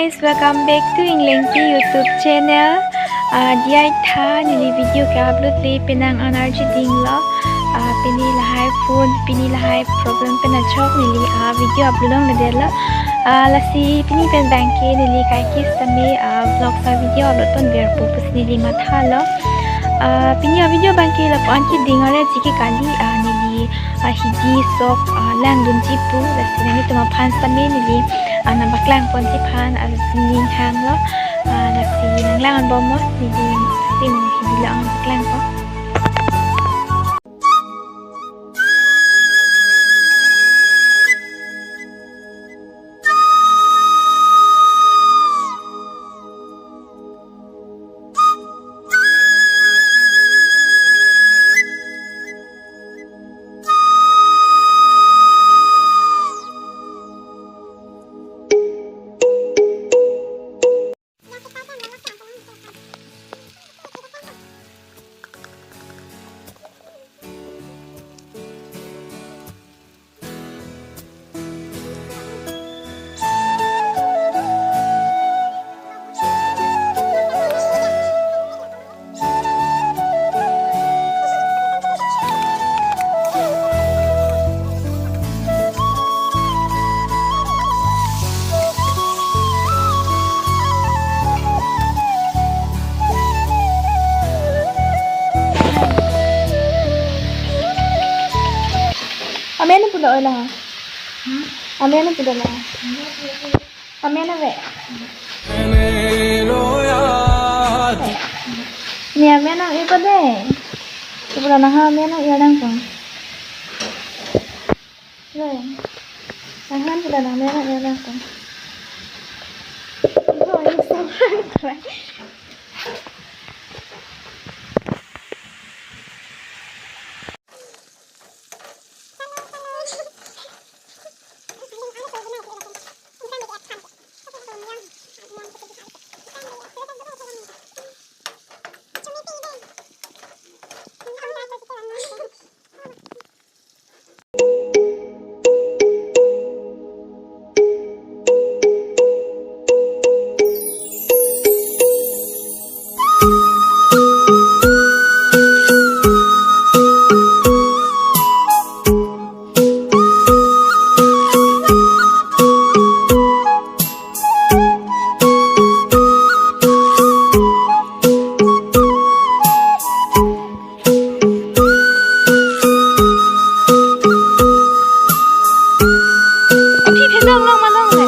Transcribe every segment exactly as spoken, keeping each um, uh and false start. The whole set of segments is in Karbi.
Guys, welcome back to Inglengpi YouTube channel. Ah, diai tha neli video ke-upload le penang an arjudinglo. Ah, pini lahai phone, pini lahai problem pen achok neli, ah, video upload longledetlo. Ah, lasi pini pen abangke neli kaike sitame, ah, vlog sa video upload ponverpo pusi neli mathalo. Ah, pini a-video abangke lapu-an keding arje ke kali, ah, neli, ah, hidi sok, ah, langdunji pu, lasi nanglitum aphan sitame neli, ah, nangpaklang ponji aphan, ah, ning hanglo, ah, lasi nanglang-an bomnon, neli, lasi neli hidi lo-an nangpaklangpo. Amen pulo ola. Amen pulo la. Amen ave. Ni amen ang ipa de. Ipa na ha amen ang ilang pang. Lo. Ang han pula na amen ang ilang pang. Oh, ini sama. Aphi phelong long malong le.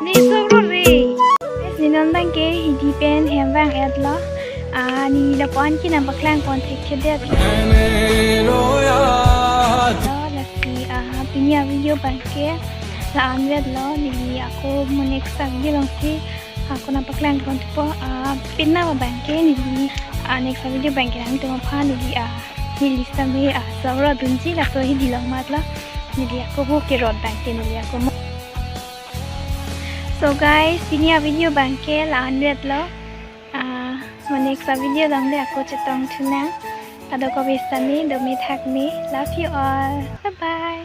Ni sok ro re. Guys, neli non abangke hidi pen hem vang-etlo. Ah, neli lapu-an ke nangpaklang pon thekthedetlo. Lo, lasi, ah, pini a-video abangke la-anvetlo, neli ako mo next a-video alongsi ako nangpaklang ponpo, ah, penap abangke neli, ah, next a-video abangke nangtum aphan neli, ah, neli sitame, ah, sok ro dunji laso hidi along matlo. Neli ako vo kerot abangke neli ako mo. So guys, pini a-video abangke la-anvetlo. Ah, mo next a-video along le ako chetongthu nang. Kadokave sitame dome thakme. Love you all. Bye bye.